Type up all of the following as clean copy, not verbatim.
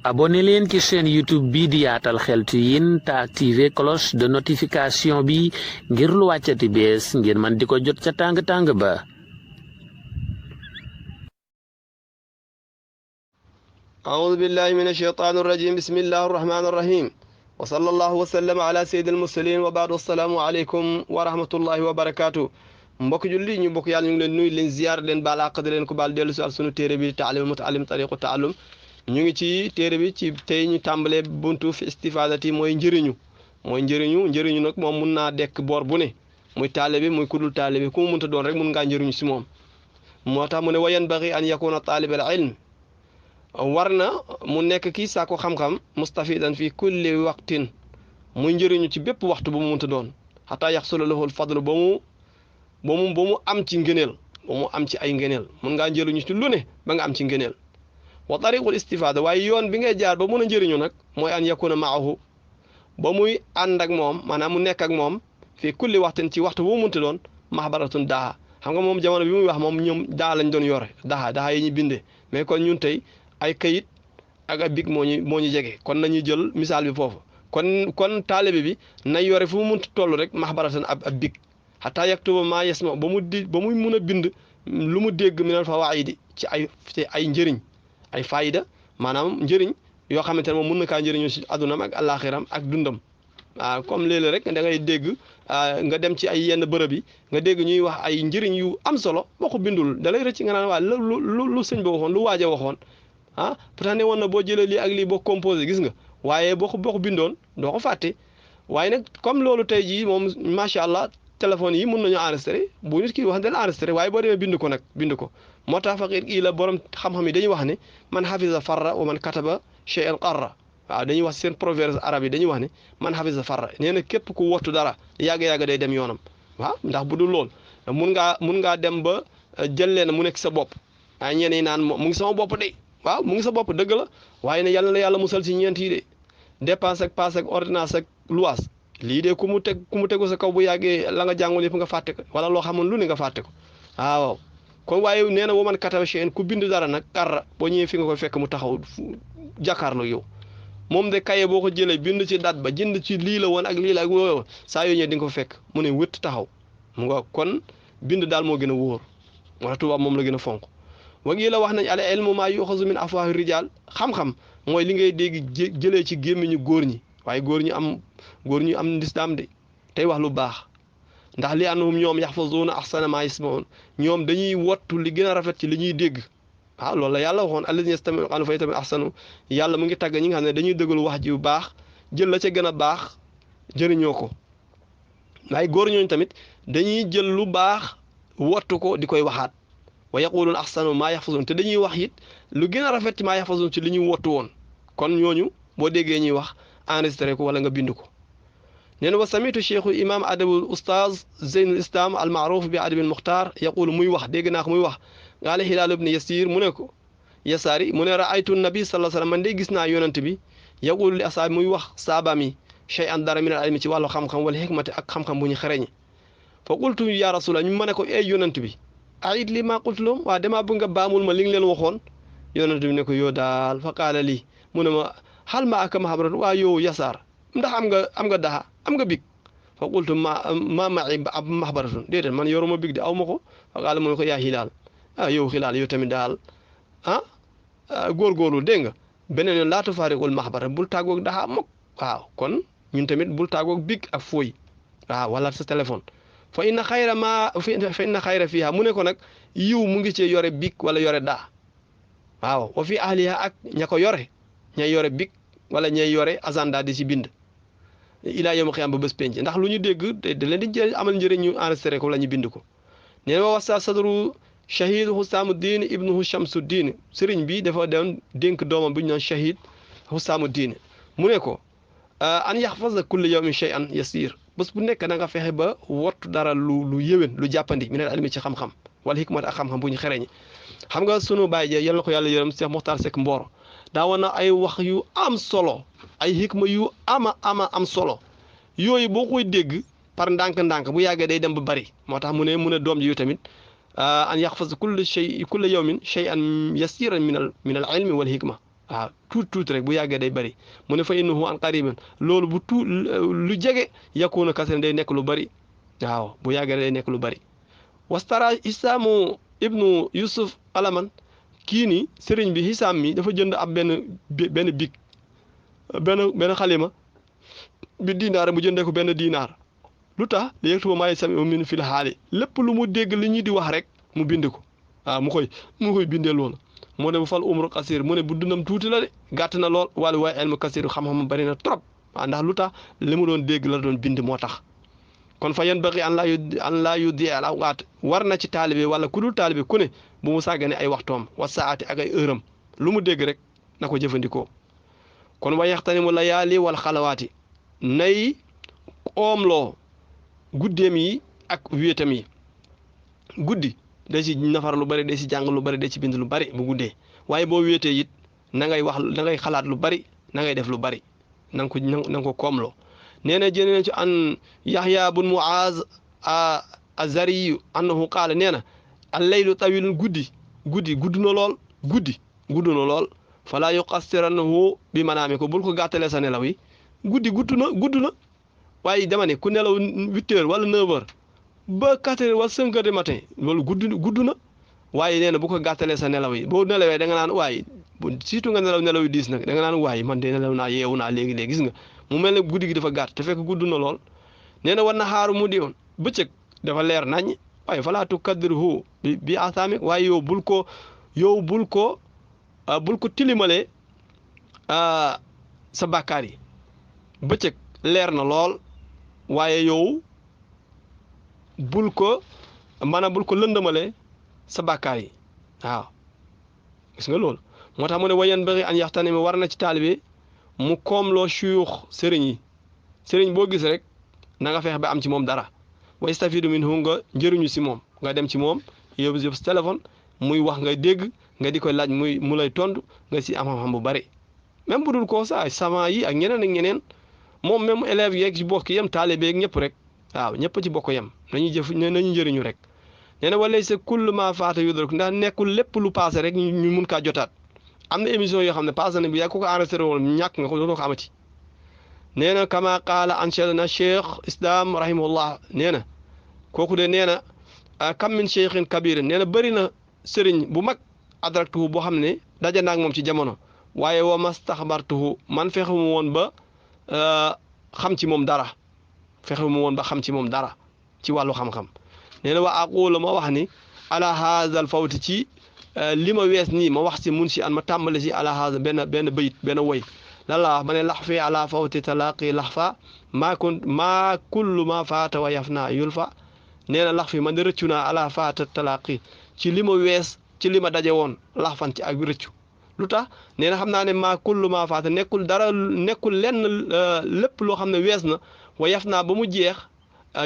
abonné leen ci chaîne YouTube bi di Yaatal Xeltu Yin te activer cloche de notification bi ngir lu wàccati bees ngir man di ko jot ca tàng-tàng ba. أعوذ بالله من الشيطان الرجيم بسم الله الرحمن الرحيم وصلى الله وسلم على سيد المرسلين وبعد السلام عليكم ورحمة الله وبركاته mbokk julli ñu bokk yàlla ñu ngi leen nuyu leen ziar leen baal àq di leen ko baal dellu si al sunu téere bi taalimul mutaallim tariqu taallum ñu ngi ci téere bi ci tey ñu tàmbalee buntu fi istifaadati mooy njëriñu nag moom mun naa dekk boor bu ne muy taale bi muy kudul taale bi ku mu mënta doon rek mun ngaa njëriñu si moom moo tax mu ne wa yanbaghi an yakuna taalibal ilm war na mu nekk kii saako xam-xam mustafidan fi kulli waqtin muy njëriñu ci bépp waxtu bu mu mënta doon xataa yaxsula lahu al fadlu ba mu am ci ngëneel ba mu am ci ay ngëneel mun ngaa njëriñu ci lu ne ba nga am ci ngëneel wa tariqul istifada waaye yoon bi ngay jaar ba mun a njëriñu nag mooy an yakuna maahu ba muy ànd ak moom maanaam mu nekk ak moom fii kulli waxtin ci waxtu bu mu mënta doon mahbaratun daha xam nga moom jamono bi muy wax moom ñoom daa lañ doon yore daha yi ñu bindee mais kon ñun tey ay kayit ak ay big moo ñu jege kon nañu jël misaal bi foofu kon taalibe bi na yore fu mu mënta toll rek mahbaratan ab big xataa yaktuba maa yasma ba muy mun a bind lu mu dégg minal fawaidi ci ay njëriñ ay fayda maanaam njëriñ yoo xamante ne moom mun na kaa njëriñu si adunam ak àllaaxiram ak dundam waaw comme léeg-léeg rek da ngay dégg nga dem ci ay yenn bërëb yi nga dégg ñuy wax ay njëriñ yu am solo boo ko bindul da lay rëcc nga naan waa lu sëñ ba waxoon lu waaj a waxoon pourtant ne woon na boo jëlee lii ak lii boo composé gis nga waaye boo ko bindoon doo ko fàtte waaye nag comme loolu tey jii moom macha allah téléphone yi mun nañu enregistré bu nit ki wax dal enregistré waaye boo demee bind ko moo tax faqir kii la borom xam-xam yi dañuy wax ne man hafiza farra wa man kataba shay'an qarra waaw dañuy wax seen proverbe arab yi dañuy wax ne man hafiza farra nee na képp ku wottu dara yàgg-yàgg day dem yoonam waaw ndax bu dul lool mun ngaa dem ba jël leen mu nekk sa bopp waaye ñeneen naan mu ngi sama bopp de waaw mu ngi sa bopp dëgg la waaye ne yàlla na yàlla musal ci ñeent yi de dépense ak passe ak ordonnance ak luwaas lii de ku mu tegu sa kaw bu yàggee la nga jàngoon yëpp nga fàtte ko wala loo xamoon lu ne nga fàtte ko waaw kon waaye nee na wa man kataba shay'an ku bind dara nag karra boo ñëwee fi nga koy fekk mu taxaw jàkkaarloo yow moom de kaye boo ko jëlee bind ci date ba jënd ci lii la woon ak lii la ak woo saa yoo ñëwee di nga ko fekk mu ne wëtt taxaw mu nga kon bind daal moo gën a wóor wala tubaab moom la gën a fonk wagi la wax nañ al ilmu maa yuxazu min afwaahi rijaal xam-xam mooy li ngay dégg jëlee ci gémmiñu góor ñi waaye góor ñu am lislaam de tey wax lu baax ndax li annahum ñoom yaxfazuuna ahsana maa yasmaun ñoom dañuy wattu li gën a rafet ci li ñuy dégg waaw loolu la yàlla waxoon allazina yastami'uuna al-qawla fayattabi'uuna ahsanahu yàlla mu ngi tàgg ñi nga xam ne dañuy déglu wax ji bu baax jël la ca gën a baax jëriñoo ko waaye góor ñooñu tamit dañuy jël lu baax wattu ko di koy waxaat wa yaquluuna ahsanu maa yaxfazuun te dañuy wax it lu gën a rafet ci maa yaxfazuun ci li ñuy wattu woon kon ñooñu boo déggee ñuy wax enregistré ko wala nga bind ko nee na wa samitu cheikhu imam adabul oustaz zeynul islam al maaruf bi adabil muxtaar yaqulu muy wax dégg naa ko muy wax qaala hilaal ibn yasir mu ne ko yasaari mu ne raaytu nabi sallallahu alayhi wasallam man de gis naa yonent bi yaqulu li asaabi muy wax saabaam yi shay'an dara min al ilmi ci wàllu xam-xam wala xikmati ak xam-xam bu ñu xereñe fa qultu ya rasulallah ñu ma ne ko yonent bi ayit li maa qultu lahum waa damaa bëgg nga baamul ma li nga leen waxoon yonent bi ne ko yoo daal fa qaala lii mu ne ma xal ma aka mahabrat waa yow yasaar ndax am nga daha am nga big fa qultu ma ma'i mahbaratun déedéet man yoruma big de aw ma ko fa qaala mu ne ko yaa hilaal yow hilaal yow tamit daal góorgóorlu dégg nga beneen yoon laa tufaariqul mahbara bul tàggoog daha mokk waaw kon ñun tamit bul tàggoog big ak fooy waaw wala sa téléphone fa inna xayra fiha mu ne ko nag yiw mu ngi cee yore big wala yore daa waaw wa fi ahliha ak ña ko yore ñay yore big wala ñay yore agenda di ci bind ilaa yawm xiyaam ba bés penc ndax lu ñu dégg da leen di amal njëriñ ñu enregistré ko la ñu bind ko nee wa wasa sadru shahid Husaamuddin ibnuhu Shamsuddin sëriñ bi dafa doon dénk doomam bu ñu naan shahid Husaamuddin mu ne ko an yaxfaza kulli yawmin shay'an yasir bés bu nekk da nga fexe ba wattu dara lu yëwén lu jàppandi min al ilmi ci xam-xam wala hikmat ak xam-xam bu ñu xereñi xam nga sunu baay ja yal na ko yàlla yërëm Cheikh Mokhtar Seck Mboro daa woon na ay wax yu am solo ay hikma yu am solo yooyu boo koy dégg par ndànk-ndànk bu yàggee day dem ba bari moo tax mu ne doom ji yu tamit an yaxfaz kulla yawmin shay'an yasiran min al ilmi wal hikma waaw tuuti rek bu yàggee day bari mu ne fa innahu an qaribin loolu bu lu jege yakuna kasiran day nekk lu bari waaw bu yàggee day nekk lu bari wastara Hisaamu ibnu Yusuf alaman kii ni sëriñ bi Hisaam mi dafa jënd ab benn big benn xalima bi dinaar mu jëndee ko benn dinaar lu tax li yegtu ba maay sami min fil xaali lépp lu mu dégg li ñuy di wax rek mu bind ko waaw mu koy bindee loolu moo ne bu fal umru kasir mu ne bu dundam tuuti la de gàtt na lool wala waaye ilmu kasir xam-xam bari na trop waaw ndax lu tax li mu doon dégg la doon bind moo tax kon fa yan bëgg an laa yu di al awqaat war na ci taalibe wala ku dul taalibe ku ne bu mu sàggane ay waxtoom wa saati ak ay heuram lu mu dégg rek na ko jëfandikoo kon wa yaxtani mu layaali wal xalawaati nay oomloo guddeem yi ak wéetam yi guddi day ci nafar lu bari day ci jàng lu bari day ci bind lu bari bu guddee waaye boo wéetee it na ngay wax na ngay xalaat lu bari na ngay def lu bari na nga ko koomloo nee na jëlee na ci an Yaxya bun Muaz azariyu annahu qaala nee na al-laylu tawilun guddi gudd na lool falaa yuqassirannahu bi manaami ko bul ko gàttalee sa nelaw yi guddi gudd na waaye dama ne ku nelaw 8 heures wala 9 heures ba 4 heures wala 5 heures du matin loolu gudd na waaye nee na bu ko gàttalee sa nelaw yi boo nelawee da nga naan waaye surtout nga nelaw yu diis nag da nga naan waaye man de nelaw naa yeewu naa léegi gis nga mu mel ne guddi gi dafa gàtt te fekk gudd na lool nee na war na xaaru mu di woon bëccëg dafa leer naññ waaye falaa tukaddirhu bi asaamik waaye yow bul ko tilimalee sa bàkkaar yi bëccëg leer na lool waaye yow bul ko lëndamalee sa bàkkaar yi waaw gis nga loolu moo tax mu ne wayen bëri an yaxtani mi war na ci taalibe mu koomloo suyuux sëriñ boo gis rek na nga feex ba am ci moom dara wa yastafidu minhu nga njëriñu si moom nga dem ci moom yóbbu sa téléphone muy wax nga dégg nga di koy laaj mu lay tontu nga si am xam-xam bu bari même bu dul ko sa savant yi ak ñeneen moom même élèves yeeg ci bokk yem taalibe yeeg ñëpp rek waaw ñëpp ci bokk yem nañu njëriñu rek nee na wala sa kullu ma faata yudrak ndax nekkul lépp lu passé rek ñu mun kaa jotaat am na émission yoo xam ne passé na bi yaa ko enregistré woon ñàkk nga ko dootoo ko amati nee na kama qaala anshadana cheikh islam rahimahullah nee na kooku de nee na kam min cheikhin kabir nee na bëri na sëriñ bu mag adraktuhu boo xam ne daja naag moom ci jamono waaye wa mastaxbartuhu man fexemu woon ba xam ci moom dara ci wàllu xam-xam nee na wa aqulu ma wax ni ala haazal fawti ci li ma wees nii ma wax si mun si an ma tàmbale si ala haza benn bayit benn woy lan la wax ma ne lax fee ala fawti talaqi lax fa maa kullu ma faata wa yaf naa yul fa nee na lax fi man de rëccu naa ala faata talaqi ci li ma wees ci li ma daje woon lax fan ci ak rëccu lu tax nee na xam naa ne maa kullu ma faata nekkul lenn lépp loo xam ne wees na wa yaf naa ba mu jeex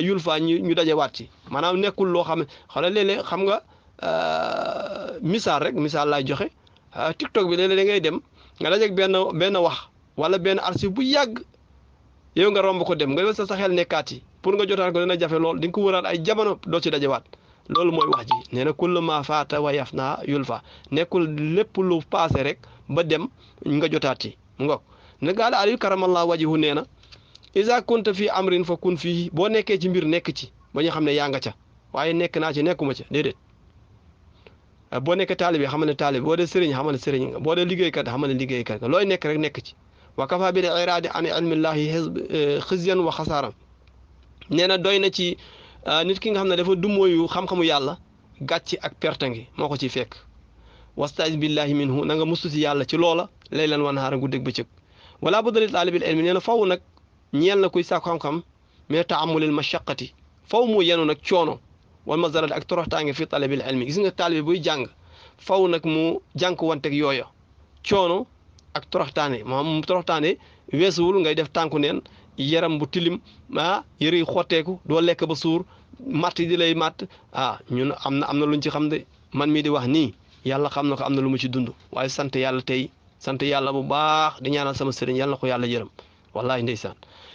yul fa ñu dajewaat ci maanaam nekkul loo xam ne xoolal léeg-léeg xam nga misaal laay joxe TikTok bi léeg-léeg da ngay dem nga dajeeg benn wax wala benn archive bu yàgg yow nga romb ko dem nga sa xel nekkaat yi pour nga jotaat ko dina jafe lool di nga ko wëraat ay jamono doo ci dajewaat loolu mooy wax ji nee na kullu ma faata wa yaf naa yul fa nekkul lépp lu passé rek ba dem nga jotaat ci mu ngoog ne gaala aliyu karamallahu wajhu nee na isa kunta fii amrin fa kun fii boo nekkee ci mbir nekk ci ba ñu xam ne yaa nga ca waaye nekk naa ci nekkuma ca déedéet boo nekkee taalibe xam ne taalibe boo dee sëriñ xam ne sëriñ nga boo dee liggéeykat xam ne liggéeykat nga looy nekk rek nekk ci wa kafa bil iraadi an ilmillahi xizyan wa xasaaran nee na doy na ci nit ki nga xam ne dafa dumóoyu xam-xamu yàlla gàcc ak perte ngi moo ko ciy fekk wastaiz billahi minhu na nga mustu si yàlla ci loola laylan wa nahaara guddeeg bëccëg wala budda li taalibil ilmi nee na faw nag ñeel na kuy sàkku xam-xam mais taamulil mashaqati faw mu yenu nag coono wal mazarati ak toroxtaange fi talabil ilmi gis nga taalibi buy jàng faw nag mu jànk wanteeg yooya coono ak toroxtaane maanaam toroxtaane weesuwul ngay def tànku neen yaram bu tilim yëre yi xotteeku doo lekk ba suur matt di lay matt ñun am na luñ ci xam de man mii di wax nii yàlla xam na ko am na lu mu ci dund waaye sant yàlla bu baax di ñaanal sama sëriñ yàlla na ko yàlla yërëm wallahi ndeysaan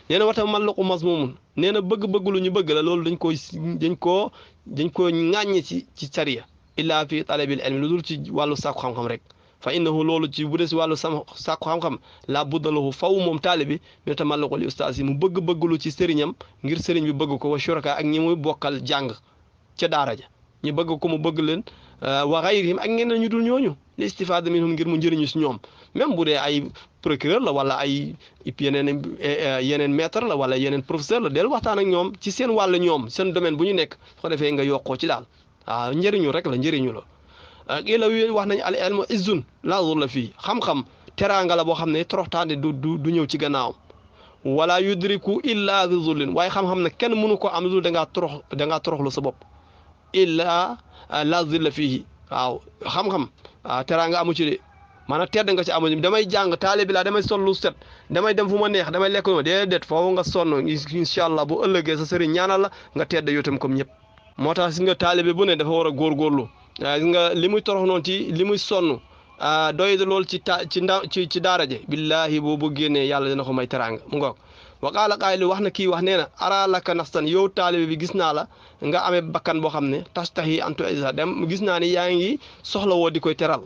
nee na wata man la ko mas moomun nee na bëgg lu ñu bëgg la loolu dañ koo ŋàññe ci sariya illaa fi talabil ilmi lu dul ci wàllu sàkku xam-xam rek fa innahu loolu ci bu dee si wàllu sama sàkku xam-xam laa budda lahu faw moom taalibi mi tamallaqu li ustaas yi mu bëgg-bëgglu ci sëriñam ngir sëriñ bi bëgg ko wa shuraka ak ñi muy bokkal jàng ca daara ja ñu bëgg ko mu bëgg leen wa gayrihim ak ñeneen ñu dul ñooñu li istifaada minhum ngir mu njëriñu si ñoom même bu dee ay procureur la wala ay yeneen maître la wala yeneen professeur la del waxtaan ak ñoom ci seen wàll ñoom seen domaine bu ñu nekk su ko defee nga yokkoo ci daal waaw njëriñu rek la njëriñu la ila wax nañ al ilmu izzun laa zulla fii xam-xam teraanga la boo xam ne toroxtaande du ñëw ci gannaawam wala yudriku illa bi zullin waaye xam-xam ne kenn mënu ko am dul dangaa toroxlu sa bopp illa la zilla fii waaw xam-xam teraanga amu ci de maanaam tedd nga ci amu ci damay jàng taalibi laa damay sol lu set damay dem fu ma neex damay lekk ma déedéet foofu nga sonn incha allah bu ëllëgee sa sëriñ ñaanal la nga tedd yow tam comme ñëpp moo tax gis nga taalibi bu ne dafa war a góorgóorlu gis nga li muy torox noonu ci li muy sonn doy de lool ci daara je billahi boobu génnee yàlla dina ko may teraanga mu ngoog wa qaala qaayil wax na kii wax nee na ara laka nafsan yow taalibi bi gis naa la nga amee bakkan boo xam ne tastahi antu isa dem gis naa ni yaa ngi soxla woo di koy teral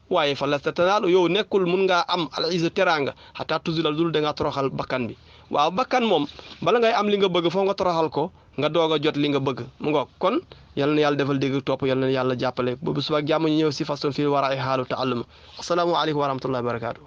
waaye fa lasta tanaalu yow nekkul mun ngaa am al isa teraanga xataa tuzilal dul da ngaa toroxal bakkan bi waaw bakkan moom bala ngay am li nga bëgg foo nga toroxal ko nga doog a jot li nga bëgg mu ngoog kon yal na yàlla defal dégg topp yal na yàlla jàppale boobu suba ak jàmm ñu ñëw si façon fii war a ay xaalu taallum asalaamu aleykum wa rahmatullahi wa barakaatu